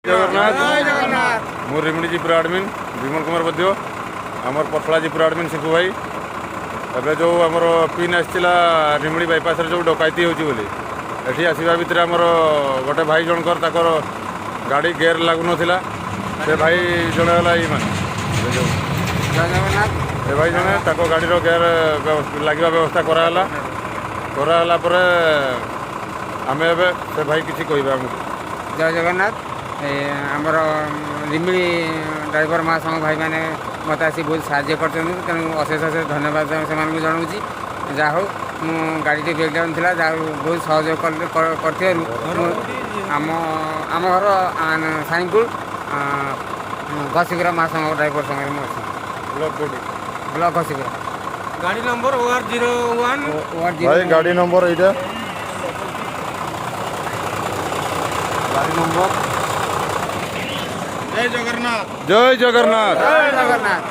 ଜଗନ୍ନାଥ। ମୁଁ ରିମିଡ଼ି ଜିପିର ଆଡ଼ମିନ୍ ବିମଲ କୁମାର ବୈଦ୍ୟ, ଆମର ପଥଳା ଜିପିର ଆଡ଼ମିନ୍ ଶିଖୁ ଭାଇ। ଏବେ ଯେଉଁ ଆମର ପିନ୍ ଆସିଥିଲା, ରିମିଡ଼ି ବାଇପାସରେ ଯେଉଁ ଡକାୟତି ହେଉଛି ବୋଲି, ଏଠି ଆସିବା ଭିତରେ ଆମର ଗୋଟେ ଭାଇ ଜଣଙ୍କର ତାଙ୍କର ଗାଡ଼ି ଗିୟର ଲାଗୁନଥିଲା। ସେ ଭାଇ ଜଣେ ହେଲା ଏଇମାନେ ଏ ଯେଉଁ ଜୟ ଜଗନ୍ନାଥ। ଏ ଭାଇ ଜଣେ, ତାଙ୍କ ଗାଡ଼ିର ଗିୟର ଲାଗିବା ବ୍ୟବସ୍ଥା କରାହେଲା। କରାହେଲା ପରେ ଆମେ ଏବେ ସେ ଭାଇ କିଛି କହିବେ ଆମକୁ। ଜୟ ଜଗନ୍ନାଥ। ଆମର ରିମିଳି ଡ୍ରାଇଭର ମହାସଂଘ ଭାଇମାନେ ମୋତେ ଆସି ବହୁତ ସାହାଯ୍ୟ କରିଛନ୍ତି, ତେଣୁ ଅଶେଷ ଅଶେଷ ଧନ୍ୟବାଦ ସେମାନଙ୍କୁ ଜଣାଉଛି। ଯାହା ହଉ, ମୁଁ ଗାଡ଼ିଟି ବ୍ରେକ୍ଡାଉନ୍ ଥିଲା, ଯାହା ହଉ ବହୁତ ସହଯୋଗ କରିଥିବାରୁ ମୁଁ ଆମ ଘର ସାଇଙ୍କୁଳ ଘସିପୁରା ମହାସଂଘ ଡ୍ରାଇଭର ସଂଘରେ ମୁଁ ଅଛି। ବ୍ଲକ କୋଉଠି? ବ୍ଲକ ଘସିପୁରା। ଗାଡ଼ି ନମ୍ବର OR 01। ଓ ଆର୍ ଭାଇ, ଗାଡ଼ି ନମ୍ବର ଏଇଟା। ଗାଡ଼ି ନମ୍ବର। ଜୟ ଜଗନ୍ନାଥ। ଜୟ ଜଗନ୍ନାଥ। ଜୟ ଜଗନ୍ନାଥ।